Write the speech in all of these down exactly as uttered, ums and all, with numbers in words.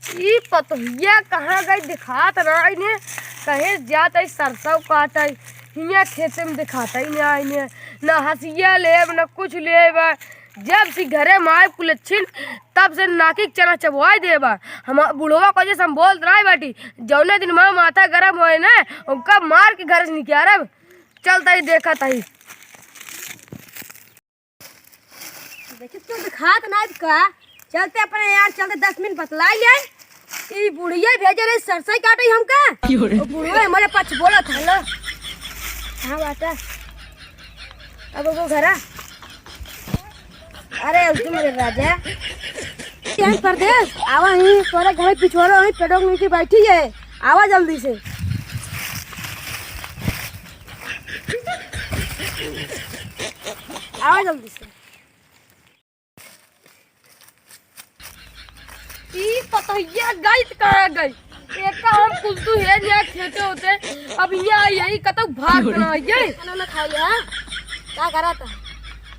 ई पतोहिया कहाँ गई, दिखात ना इन्हें। कहे जात है सरसों काटे, हियाँ खेते में दिखात ही ना इन्हें। ना हंसिया लेब, ना कुछ लेब। जब से घरे में आए कुलच्छिन, तब से नाकी के चना चबवाई देबा। हम बुढ़वा को जैसे हम बोलत रहे बाटी, जौने दिन माँ माथा गरम होए ना, उनका मार के घर से निकालब। चलता ही देखत ही। देखित क्यों दिखात नाहीं का? चलते अपने यार, चलते दस मिनट बतलाई ले। ई बुढ़िया भेजे रहे सरसई काटे हमका। क्यों रे? वो बुढ़िया हमारे पाछ बोलत है, "हेलो, कहाँ बाटा?" अब वो घरा। अरे, उस दिन मेरे राजा, यहीं परदेस, आवा ही, तोरे घर पिछवाड़ा वहीं पेड़ों के नीचे बैठी है, आवा जल्दी से। आवा जल्दी से। ई पतोहिया गई त कहाँ गई? एका हम कुलतू है, यहाँ खेते होते, अब यहाँ आई, यही कतौ भाग ना आई। खाना ना खाई, हाँ? का करत?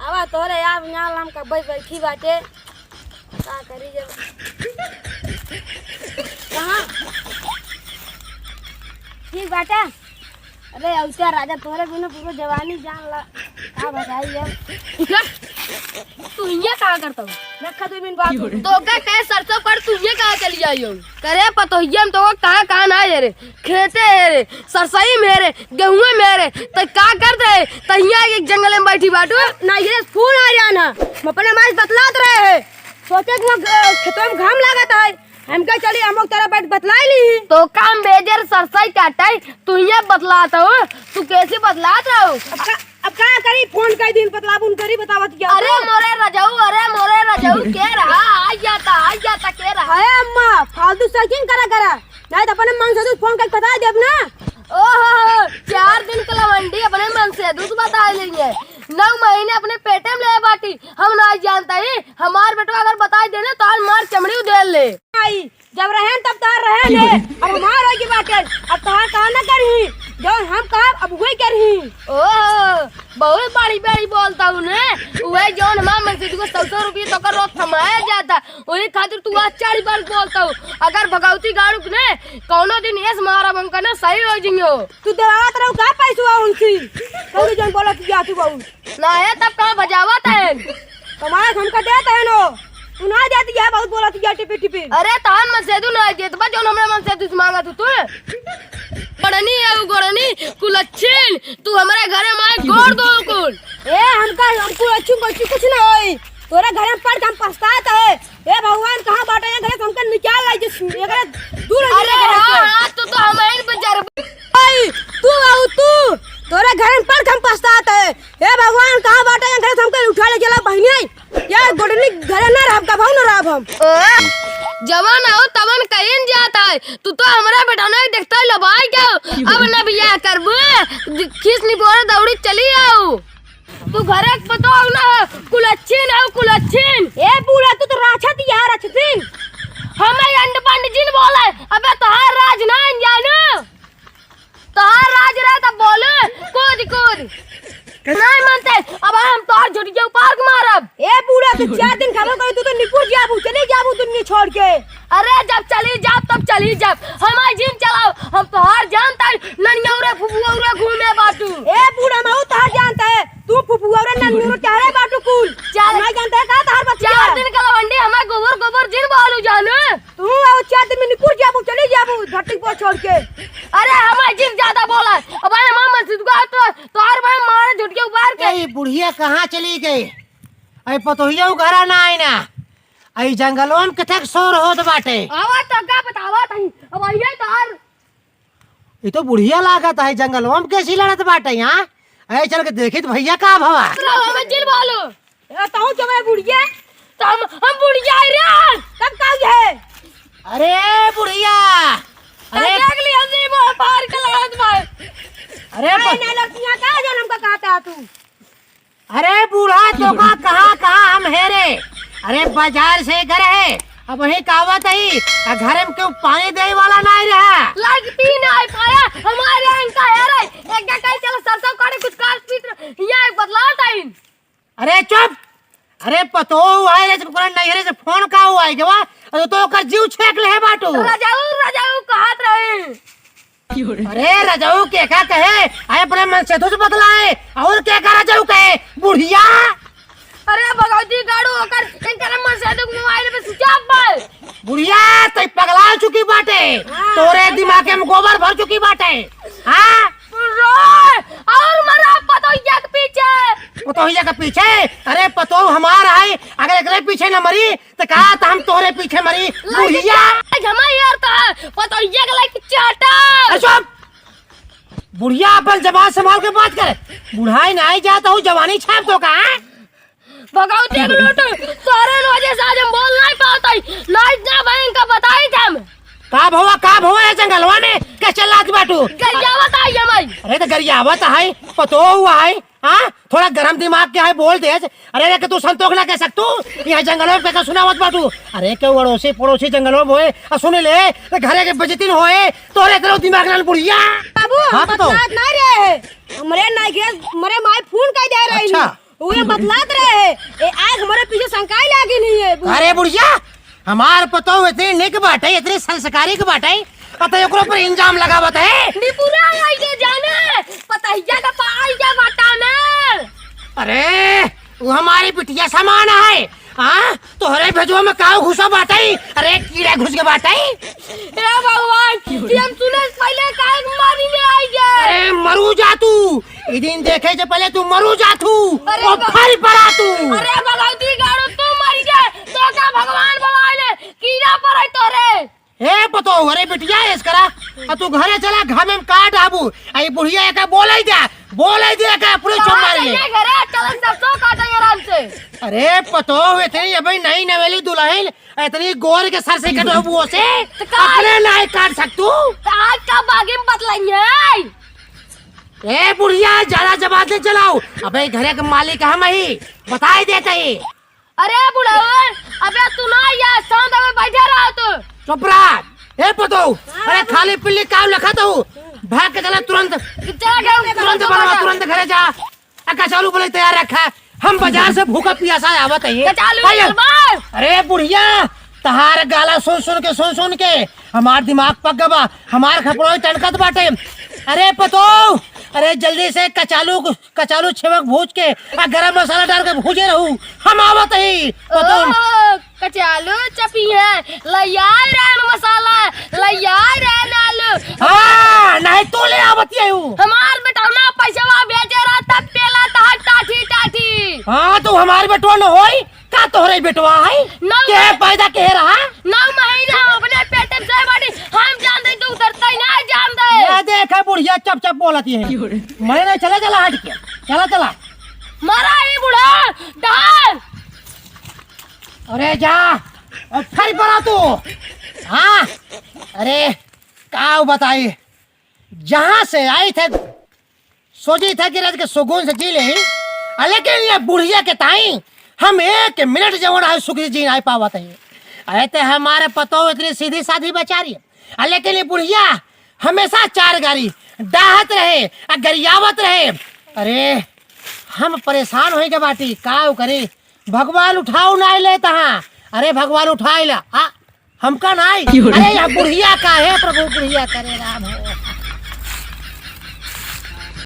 आवा तोरे यार, यहाँ लम का बैठ, बैठी बाटे। का करी जब? कहाँ? ठीक बाटे। अरे अउचा राजा, तोहरे बिना पूरा जवानी जान ला। का बताई अब? तू हियाँ का करत हो? रखा दो मिनट बात। तोका कहे सरसों पर, तू हियाँ का चली आई हो? करे पतोहिया में तो वो कहाँ, कहाँ ना है रे? खेते है रे, सरसई में है रे, गेहूं में है रे, त का करत है? त हियाँ एक जंगल में बैठी बाटू। ना, ये फोन आ रहा ना, हम अपने माँ से बतलात रहे हैं, सोचे कि वहाँ ग-, खेतों में घाम लागत है, हम कहे चली हम लोग तेरा बैठ बतलाई ली। तो काम बेजर सरसई काटे, तू ये बतलात हो, तू कैसे बतलात हो? अब का, अब का करी, फोन कई दिन बतलाबुन करी, बतावत क्या अरे तो? मोरे रजऊ, अरे मोरे रजऊ, के रहा? आ जाता, आ जाता, के रहा? अरे अम्मा, फालतू सेटिंग करा करा, नहीं तो अपने मन से तू फोन करके बता देब ना। ओहो, चार दिन के लवंडी अपने मन से दूध बता लेंगे, नौ महीने अपने पेटे में ले बाटी, हम ना जानता ही। हमार बेटवा अगर बताई देने तो आज मार चमड़ी उधेड़ ले। आई, जब रहेन तब तोहार रहेन है, अब हमार होई के बाटे, अब तोहार कहा ना करही, जौन हम कहब अब वही करही। ओहो, बहुत बड़ी बड़ी बोलत हूँ ने, वही जौन हमार मन से दुगो सौ सौ रुपये तो कर रोज कमाया जाता, वही खातिर तू आज चार बार बोलत हूँ। अगर भगवती गाड़ू ने कौनो दिन एस मारब हम कहने सही हो जियो। तू देवावत रहू का पैसवा उनसी? कभी जौन बोलत जातू बहुत। ना है तब कहाँ बजावत है? कमाए हमका देत है नो। तू ना देती है, बहुत बोलत है टिपी टिपी। अरे तहन मन से तू ना देत बा, जौन हमरा मन से तू मांगत तू। गोड़नी है उ गोड़नी, कुलच्छिन, तू हमरा घरे माए गोड़ दो कुल। ए हमका, हम कुलच्छिन कुछ ना होई। तोरे घरे में पड़ के हम पछतात है। ए भगवान, कहाँ बाटे ये गलत हमके निकाल लाई, जिस ये गलत दूर है अरे मेरे घर हाँ, से। हाँ, तू तो हमारे बजार भाई, तू आऊ तू, तोरे घर में पड़ के हम पछतात है। ए भगवान, कहाँ बाटे ये गलत हमके उठा ले चला बहिनी आई। ये गोडनी घरे ना रहब, कबहू ना रहब हम। जवान आओ तवन कहीं जाता है, तू तो हमरा बेटा नहीं देखता है, लबाई क्या? अब ना बियाह करबू, खीस निपोरे दौड़ी चली आओ। तू घरे के पतोह ना हो, कुलच्छिन हो, कुलच्छिन। ए बूढ़ा, तू तो राक्षस ही है, राक्षसिन। हमें अंड पंड जिन बोले, अबे तोहार राज ना जानू। तोहार राज रहे तब बोलू, कूद कूद। नहीं मानते, अब हम तोहार झुटिया उपार के मारब। ए बूढ़ा, तू चार दिन खाबो करी, तू तो निपुर जाबू, चली जाबू दुनिया छोड़ के। अरे जब चली जाब तब चली जाब, हमार जिन चलाओ, हम तोहार जानता है, ननियौरे फुफुआ घूमे बाटू। ए बूढ़ा, हम तोहार जानता है, तू फुफुआ रे नन्नू रे टहरे बाटू कुल। चार नहीं जानते का तोहार बतिया? चार दिन का लवंडी हमें गोबर गोबर जिन बोलू जानू। तू आओ चार दिन में निपुर जाबू, चली जाबू धरती पर छोड़ के। अरे हमें जिन ज्यादा बोला। अब भाई हमार मन से दुआ तो तोहार भाई मारे झुटिया उबार के। ए, बुढ़िया कहाँ चली गई? अरे पतोहिया घरा ना आई ना। आई जंगलवा में किथे शोर होत बाटे। आवा तो का बतावा तही। अब आइए तोहार ई तो बुढ़िया लागत है, जंगलवा में कैसी लड़त बाटे यहाँ? अरे चल के देखी तो भैया का भवा। रहो, हमें जिन बोलो। ए, तहूँ जब है बुढ़िया, तो हम, हम बुढ़िया है रे। तब का है? अरे बुढ़िया, अरे अरे देख ली, हम नहीं वो बाहर के लड़त भाई। अरे अरे ब- ना लड़कियाँ का जन्म का कहता है तू? अरे बूढ़ा, तोका कहाँ, कहाँ हम हेरे? अरे बाजार से घर है, अब वही कहावत है, आ घर में क्यों पानी देने वाला नहीं रहा? लगती नहीं पाया, हमारे यहाँ का हेरे, एक जगह चलो सरसों काटे, कुछ काट पीट, यहाँ एक बदलाव टाइम। अरे चुप, अरे पतोहू आए रे, जब ओकरा नैहरे से फोन का हुआ है गवा, अरे तो ओकर जीव छेक लेहे बाटू। रजाऊ, रजाऊ कहत रही। अरे रजाऊ के का कहे? आए अपने मनसेधु से बतलाए, और के का रजाऊ कहे? बुढ़िया। अरे भगवती गाड़ू, ओकर इनकर मनसेधु के मोबाइल पे स्विच ऑफ बा। बुढ़िया, तई पगला चुकी बाटे। हाँ, तोरे हाँ, दिमाग में गोबर भर चुकी बाटे। हाँ? रो, और मरा पतोहिया के पीछे। पतोहिया के पीछे? अरे पतोह हमार है, अगर एकरे पीछे न मरी त का त हम तोरे पीछे मरी? बुढ़िया। आज हमार यार त है, पतोहिया के लाइक चाटा। अरे चुप। बुढ़िया अपन जबान संभाल के बात करे। बुढ़ाई नाहीं जात हो, जवानी छाप दो का, हाँ? भगवती के लूट, तोरे वजह से आज हम बोल नाहीं पावत हई। नाहीं ना भाई इनका बताई थे हम। का भवा, का भवा है जंगलवा में? के चिल्लात बाटू? गरियावत आई हमारी। अरे त गरियावत है, पतोह हुआ है, हाँ? थोड़ा गरम दिमाग के है, बोल दे। अरे रे, के तू संतोख ना कह सकतू? यहाँ जंगलवा में का सुनावत बाटू? अरे के अड़ोसी पड़ोसी जंगलवा में होए, आ सुन ले, त घरे के बेइज्जती न होए, तोरे इतना दिमाग ना बुढ़िया। बाबू, हम हाँ, पतोह। बतलात नाहीं रहे। हमरे नाई के, हमरे माई फोन कर दे रही। अच्छा। उहे बतलात रहे, ए, आज हमरे पीछे शंकाई लागी नहीं है। अरे बुढ़िया, हमार पतोह इतनी निक बाटे, इतनी संस्कारी के बाटे, अतः एकरो पर इल्जाम लगावत है। निपुरा आई के जाने, पतहिया का पाई के बाटा में। अरे, वो हमारी बिटिया समान है, हाँ? तोहरे भेजवा में काऊ घुसा बाटे? अरे, कीड़ा घुस के बाटे। हे भगवान, ये हम सुने से पहले काहे के मारी में आई गए? अरे, मरू जा तू। ई दिन देखे से पहले तू मरू जा तू। अरे और भग- फल पड़ा तू। अरे भगवती गाड़ू, तू मर गए, तो का भगवान बोलाए ले? कीड़ा पड़े तोरे। ए पतोह, अरे बिटिया, ऐस करा, आ तू घरे चला, घामे में काट आबू। आ ई बुढ़िया एका बोले दे, बोले दे एका, पूरे चुप मार ले। चले घरे, चल सरसों काटेंगे आराम से। अरे पतोह, इतनी अबे नई नवेली दुल्हन, इतनी गोर के सर से कटवाबू ओसे? तो का? अपने नाई काट सकतू? तो आज का बागी में बतलाइए। ए बुढ़िया, ज्यादा जबान नहीं चलाओ। अबे घरे के मालिक हम ही, बताई देते ही। अरे बुढ़ावन, अबे तू ना ये शांत में बैठे रहो तू। चुप रह। ए पतोह, अरे खाली पिल्ली काव लखा तो भाग के चला तुरंत। चला जाओ, तुरंत बनवा, तुरंत घरे जा। आ कचालू बोले तैयार रखा, हम बाजार से भूखा पियासा आवत है। कचालू आइए। चल बस। अरे बुढ़िया, तहार गाला सुन सुन के, सुन सुन के हमार दिमाग पक गबा, हमार खपड़ो टनकत बाटे। अरे पतोह, अरे जल्दी से कचालू, कचालू छेवक भूज के आ गरम मसाला डाल के भूजे रहू, हम आवत ही। पतोह। ओ, कचालू चपी है, लैया रे मसाला, लैया रे आलू। हाँ, नहीं तो ले आवत ही हूँ। हमार बेटौना पैसवा भेजे रहा तब पेला तहार टाठी टाठी। हाँ, तो हमार बेटवा न होई, का तोहरे बेटवा है? नौ के मही-, पैदा के रहा? नौ महीना हम अपने पेट में से बड़ी, हम जान दे, तू उतरता ही ना जान दे। ये देख, है बुढ़िया चप चप बोलत है। मैं नहीं, चला, चला, हट के, चला, चला। मरा ही बूढ़ा, डाल। अरे जा, और फिर बड़ा तू। हाँ, अरे, का बताई, जहाँ से आई थे, सोची थे कि रह के सुकून से जी ले, आ लेकिन ये बुढ़िया के ताई हम एक मिनट जवन है सुख से जी नहीं पावत है। अरे ते हमारे पतोह इतनी सीधी साधी बेचारी, आ लेकिन ये बुढ़िया हमेशा चार गारी डाहत रहे, आ गरियावत रहे। अरे हम परेशान होई के बाटी, का करे, भगवान उठाओ ना ले तहाँ। अरे भगवान उठाई ला, आ, हमका नाई। क्यों रे? अरे, यह बुढ़िया का है, प्रभु, बुढ़िया करे राम हो।